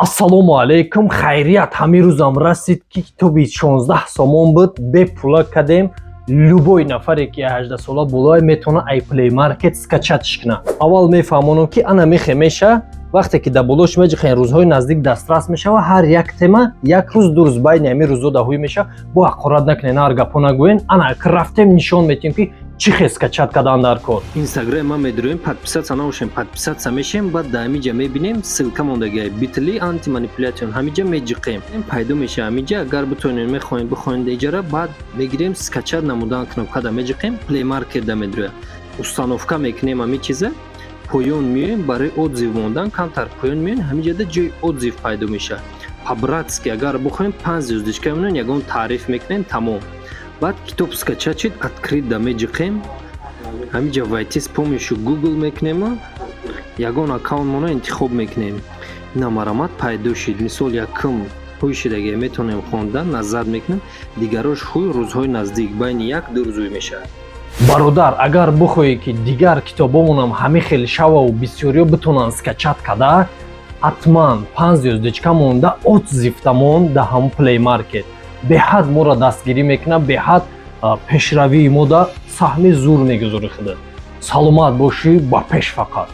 Ассалому алайкум, хайрият. Ҳамин рӯзам расид, ки китоби 16 сомон буд, бепула кардем. Любой нафаре, ки 18 сола болоа, метавона ай Play Market скачать ш кунад. Аввал мефаҳмонам, ки ана мехе меша. Вақте ки дар болош меҷиқен, рӯзҳои наздик дастрас мешава. Ҳар як тема як рӯз, 2 рӯз байни ҳамин рӯзо даҳуй меша. Бо ҳақорат накунен, ҳар гапо нагӯен. Ана рафтем, нишон метиҳем, ки чӣ хел скачать кардан дар кор. Инстаграм ма медироем, подписаться набошем, подписаться мешем. Баъд дар ҳамиҷа мебинем, ссылка мондагиай, bitly anti-manipulation. Ҳамиҷа меҷиқем, пайдо меша ҳамиҷа. Агар битонем, мехоҳем бихонем иҷара. Баъд мегирем, скачать намудан кнопка да меҷиқем, Play Market да медирояд, установка мекунем ҳамин чиза. Поён меоем, барои отзыв мондан камтар поён меоем, ҳамиҷада ҷои отзыв пайдо мешавад. По-братски, агар бихоҳем, панҷ звёздочка мемонем, ягон таъриф мекунем, тамом. Баъд китоб скачать шид, открыть да меҷиқем, ҳамиҷа войти с помощью Google мекунему ягон аккаунтмонро интихоб мекунем. Ина, марамат, пайдо шид. Мисол, якум ҳуй шидаге, метавонем хондан, назар мекунем. Дигарош ҳуй рӯзҳои наздик, байни 1-2 рӯз ҳуй мешавад. Бародар, агар бихоҳӣ, ки дигар китобомонам ҳамин хел шававу бисёриё битонанд скачать карда, ҳатман панҷ звёздочка монда, отзыв тамон дар ҳамон Play Market беҳад моро дастгирӣ мекунад, беҳад пешравии мо да саҳми зур мегузори худат. Саломат бошӣ, ба пеш фақат.